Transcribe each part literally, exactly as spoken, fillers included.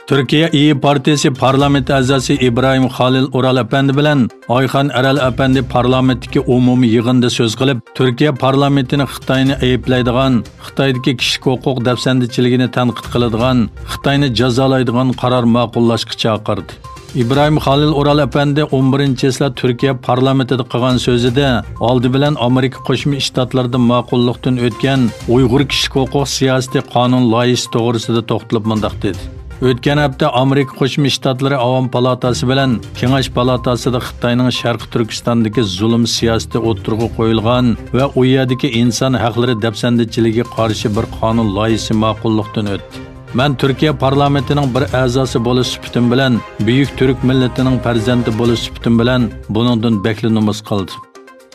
تۈركىيە ئىيى پارتىيىسى پارلامېنت ئەزاسى ئىبراھىم خالىل ئورال ئەپەندى بىلەن ئايخان ئەرەل ئەپەندى پارلامېنتتىكى ئومۇمىي يىغىندا سۆز قىلىپ، تۈركىيە پارلامېنتىنى خىتاينى ئەيىبلەيدىغان، خىتايدىكى كىشىلىك ھوقۇق دەپسەندىچىلىكىنى تەنقىد قىلىدىغان، خىتاينى جازالايدىغان قارار ماقۇللاشقا چاقىردى. ئىبراھىم خالىل ئورال ئەپەندى ئون بىرىنچى چېسلا تۈركىيە پارلامېنتىدا قىلغان سۆزىدە، ئالدى بىلەن ئامېرىكا قوشما شتاتلىرىدا ماقۇللۇقتىن ئۆتكەن ئۇيغۇر كىشىلىك ھوقۇق سىياسىتى قانۇن لايىھىسى توغرىسىدا توختىلىپ مۇنداق دېدى: «ئۆتكەن ھەپتە ئامېرىكا قوشما شتاتلىرى ئاۋام پالاتاسى بىلەن كېڭەش پالاتاسىدا خىتاينىڭ شەرقىي تۈركىستاندىكى زۇلۇم سىياسىتى ئوتتۇرىغا قويۇلغان ۋە ئۇ يەردىكى ئىنسان ھەقلىرى دەپسەندىچىلىكىگە قارشى بىر قانۇن لايىھىسى ماقۇللۇقتىن ئۆتتى. مەن تۈركىيە پارلامېنتىنىڭ بىر ئەزاسى بولۇش سۈپىتىم بىلەن، بۈيۈك تۈرك مىللىتىنىڭ پەرزەنتى بولۇش سۈپىتىم بىلەن بۇنىڭدىن بەكلا نومۇس قالدىم.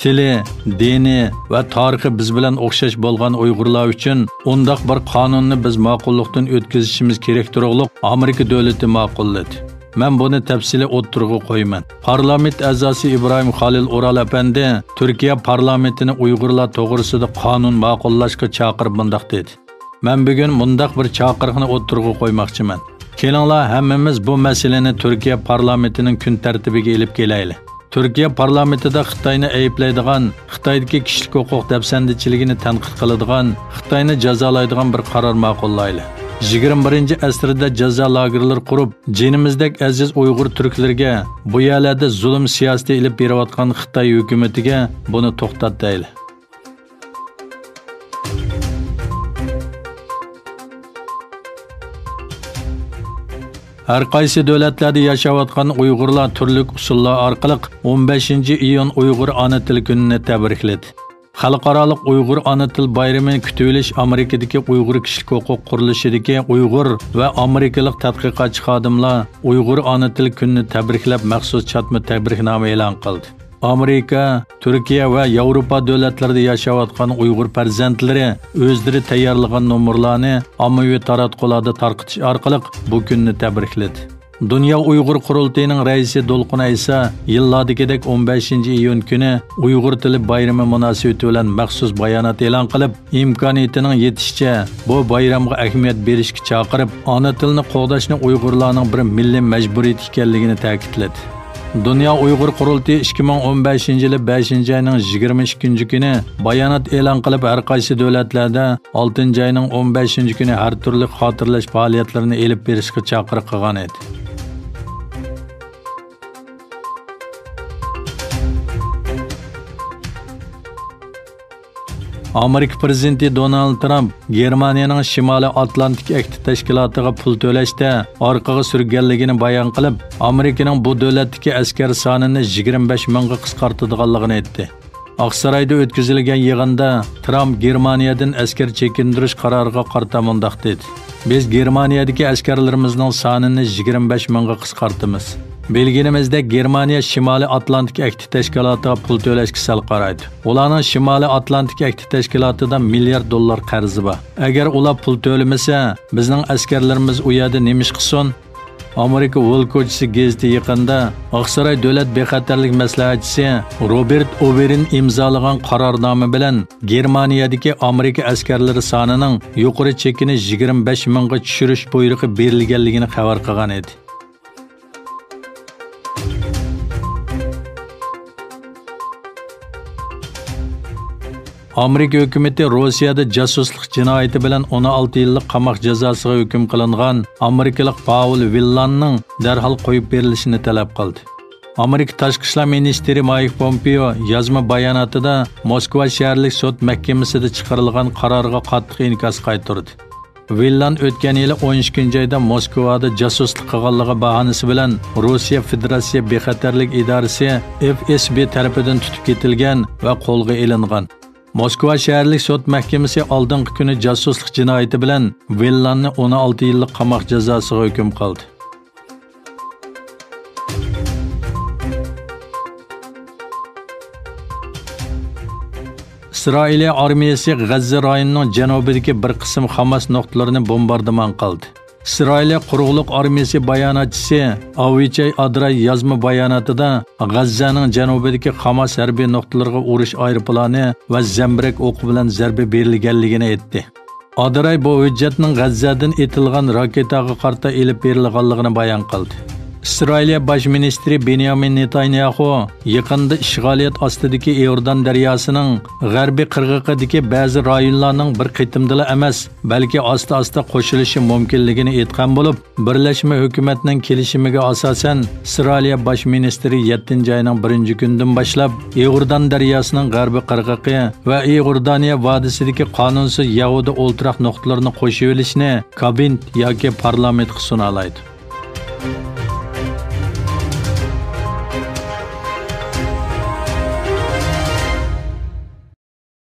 تىلى، دىنى ۋە تارىخى بىز بىلەن ئوخشاش بولغان ئۇيغۇرلار ئۈچۈن ئۇنداق بىر قانۇننى بىز ماقۇللۇقتىن ئۆتكۈزۈشىمىز كېرەك تۇرۇقلۇق ئامېرىكا دۆلىتى ماقۇللىدى. مەن بۇنى تەپسىلىي ئوتتۇرىغا قويىمەن. پارلامېنت ئەزاسى ئىبراھىم خالىل ئورال ئەپەندى تۈركىيە پارلامېنتىنى ئۇيغۇرلار توغرىسىدا قانۇن ماقۇللاشقا چاقىرىپ مۇنداق دېدى: مەن بۈگۈن مۇنداق بىر چاقىرىقنى ئوتتۇرىغا قويماقچىمەن. كېلىڭلار، ھەممىمىز بۇ مەسىلىنى تۈركىيە پارلامېنتىنىڭ كۈن تەرتىپىگە ئېلىپ كېلەيلى. تۈركىيە پارلامېنتىدا خىتاينى ئەيىبلەيدىغان، خىتايدىكى كىشىلىك ھوقۇق دەپسەندىچىلىكىنى تەنقىد قىلىدىغان، خىتاينى جازالايدىغان بىر قارار ماقۇللايلى. يىگىرمە بىرىنچى ئەسىردە جازا لاگېرلىرى قۇرۇپ، جېنىمىزدەك ئەزىز ئۇيغۇر تۈركلىرىگە، بۇ يەرلەردە زۇلۇم سىياسىتى ئېلىپ بېرىۋاتقان خىتاي ھۆكۈمىتىگە بۇنى توختات دەيلى.» ھەر قايسى دۆلەتلەردە ياشاۋاتقان ئۇيغۇرلار تۈرلۈك ئۇسۇللار ئارقىلىق ئون بەشىنچى ئىيۇن ئۇيغۇر ئانا تىل كۈنىنى تەبرىكلىدى. خەلقئارالىق ئۇيغۇر ئانا تىل بايرىمىنى كۈتۈۋېلىش ئامېرىكىدىكى ئۇيغۇر كىشىلىك ھوقۇق قۇرۇلۇشىدىكى ئۇيغۇر ۋە ئامېرىكىلىق تەتقىقاتچى خادىملار ئۇيغۇر ئانا تىل كۈنىنى تەبرىكلەپ مەخسۇس چاتما تەبرىكنامە ئېلان قىلدى. ئامېرىكا، تۈركىيە ۋە ياۋروپا دۆلەتلىرىدە ياشاۋاتقان ئۇيغۇر پەرزەنتلىرى ئۆزلىرى تەييارلىغان نومۇرلارنى ئاممىۋى تاراتقۇلاردا تارقىتىش ئارقىلىق بۇ كۈننى تەبرىكلىدى. دۇنيا ئۇيغۇر قۇرۇلتىيىنىڭ رەئىسى دولقۇن ئەيسا يىللاردىكىدەك ئون بەشىنچى ئىيۇن كۈنى ئۇيغۇر تىلى بايرىمى مۇناسىۋىتى بىلەن مەخسۇس بايانات ئېلان قىلىپ، ئىمكانىيىتىنىڭ يېتىشىچە بۇ بايرامغا ئەھمىيەت بېرىشكە چاقىرىپ، ئانا تىلنى قوغداشنى ئۇيغۇرلارنىڭ بىر مىللىي مەجبۇرىيىتى ئىكەنلىكىنى تەكىتلىدى. دۇنيا ئۇيغۇر قۇرۇلتىيى ئىككى مىڭ ئون بەشىنچى يىلى بەشىنچى ئاينىڭ يىگىرمە ئىككىنچى كۈنى بايانات ئېلان قىلىپ، ھەر قايسى دۆلەتلەردە ئالتىنچى ئاينىڭ ئون بەشىنچى كۈنى ھەر تۈرلۈك خاتىرىلەش پائالىيەتلىرىنى ئېلىپ بېرىشقا چاقىرىق قىلغان ئىدى. ئامېرىكا پىرېزىدېنتى دونالد ترامپ گېرمانىيەنىڭ شىمالىي ئاتلانتىك ئەھدى تەشكىلاتىغا پۇل تۆلەشتە ئارقىغا سۈرگەنلىكىنى بايان قىلىپ، ئامېرىكىنىڭ بۇ دۆلەتتىكى ئەسكەر سانىنى يىگىرمە بەش مىڭغا قىسقارتىدىغانلىقىنى ئېيتتى. ئاقسارايدا ئۆتكۈزۈلگەن يىغىندا ترامپ گېرمانىيەدىن ئەسكەر چېكىندۈرۈش قارارىغا قارىتا مۇنداق دېدى: «بىز گېرمانىيەدىكى ئەسكەرلىرىمىزنىڭ سانىنى يىگىرمە بەش مىڭغا قىسقارتىمىز.» بىلگىنىمىزدەك، گېرمانىيە شىمالىي ئاتلانتىك ئەھدى تەشكىلاتىغا پۇل تۆلەشكە سەل قارايدۇ. ئۇلارنىڭ شىمالىي ئاتلانتىك ئەھدى تەشكىلاتىدا مىليارد دوللار قەرزى بار. ئەگەر ئۇلار پۇل تۆلىمىسە، بىزنىڭ ئەسكەرلىرىمىز ئۇ يەردە نېمە ئىش قىلسۇن؟ ئامېرىكا ۋولكوچىسى گېزىتى يېقىندا ئاقساراي دۆلەت بىخەتەرلىك مەسلىھەتچىسى روبېرت ئوۋېرىن ئىمزالىغان قارارنامە بىلەن گېرمانىيەدىكى ئامېرىكا ئەسكەرلىرى سانىنىڭ يۇقىرى چېكىنى يىگىرمە بەش مىڭغا چۈشۈرۈش بۇيرۇقى بېرىلگەنلىكىنى خەۋەر قىلغان ئىدى. ئامېرىكا ھۆكۈمىتى روسىيەدە جاسۇسلۇق جىنايىتى بىلەن ئون ئالتە يىللىق قاماق جازاسىغا ھۆكۈم قىلىنغان ئامېرىكىلىق پاۋېل ۋىللاننىڭ دەرھال قويۇپ بېرىلىشىنى تەلەپ قىلدى. ئامېرىكا تاشقى ئىشلار مىنىستىرى مايك پومپېئو يازما باياناتىدا موسكۋا شەھەرلىك سوت مەھكىمىسىدە چىقىرىلغان قارارغا قاتتىق ئىنكاس قايتۇردى. ۋىللان ئۆتكەن يىلى ئون ئىككىنچى ئايدا موسكۋادا جاسۇسلۇق قىلغانلىقى باھانىسى بىلەن روسىيە فېدېراتسىيە بىخەتەرلىك ئىدارىسى، ئېف ئېس بى، تەرىپىدىن تۇتۇپ كېتىلگەن ۋە قولغا ئېلىنغان. موسكۋا شەھەرلىك سوت مەھكىمىسى ئالدىنقى كۈنى جاسۇسلۇق جىنايىتى بىلەن ۋىللاننى ئون ئالتە يىللىق قاماق جازاسىغا ھۆكۈم قىلدى. ئىسرائىلىيە ئارمىيەسى غەززە رايونىنىڭ جەنۇبىدىكى بىر قىسىم خاماس نۇقتىلىرىنى بومباردىمان قىلدى. ئىسرائىلىيە قۇرۇقلۇق ئارمىيەسى باياناتچىسى ئاۋىچاي ئادراي يازما باياناتىدا غەززەنىڭ جەنۇبىدىكى خاماس ھەربىي نۇقتىلىرىغا ئۇرۇش ئايروپىلانى ۋە زەمبىرەك ئوقى بىلەن زەربە بېرىلگەنلىكىنى ئېيتتى. ئادراي بۇ ھۆججەتنىڭ غەززەدىن ئېتىلغان راكېتاغا قارىتا ئېلىپ بېرىلغانلىقىنى بايان قىلدى. ئىسرائىلىيە باش مىنىستىرى بېنيامىن نېتانياھۇ يېقىندا ئىشغالىيەت ئاستىدىكى ئىئوردان دەرياسىنىڭ غەربىي قىرغىقىدىكى بەزى رايونلارنىڭ بىر قېتىمدىلا ئەمەس، بەلكى ئاستا-ئاستا قوشۇلۇشى مۇمكىنلىكىنى ئېيتقان بولۇپ، بىرلەشمە ھۆكۈمەتنىڭ كېلىشىمىگە ئاساسەن، ئىسرائىلىيە باش مىنىستىرى يەتتىنچى ئاينىڭ بىرىنچى كۈنىدىن باشلاپ ئىئوردان دەرياسىنىڭ غەربىي قىرغىقى ۋە ئىئوردانىيە ۋادىسىدىكى قانۇنسىز يەھۇدىي ئولتۇراق نۇقتىلىرىنى قوشۇۋېلىشنى كابىنېت ياكى پارلامېنتقا سۇنالايدۇ.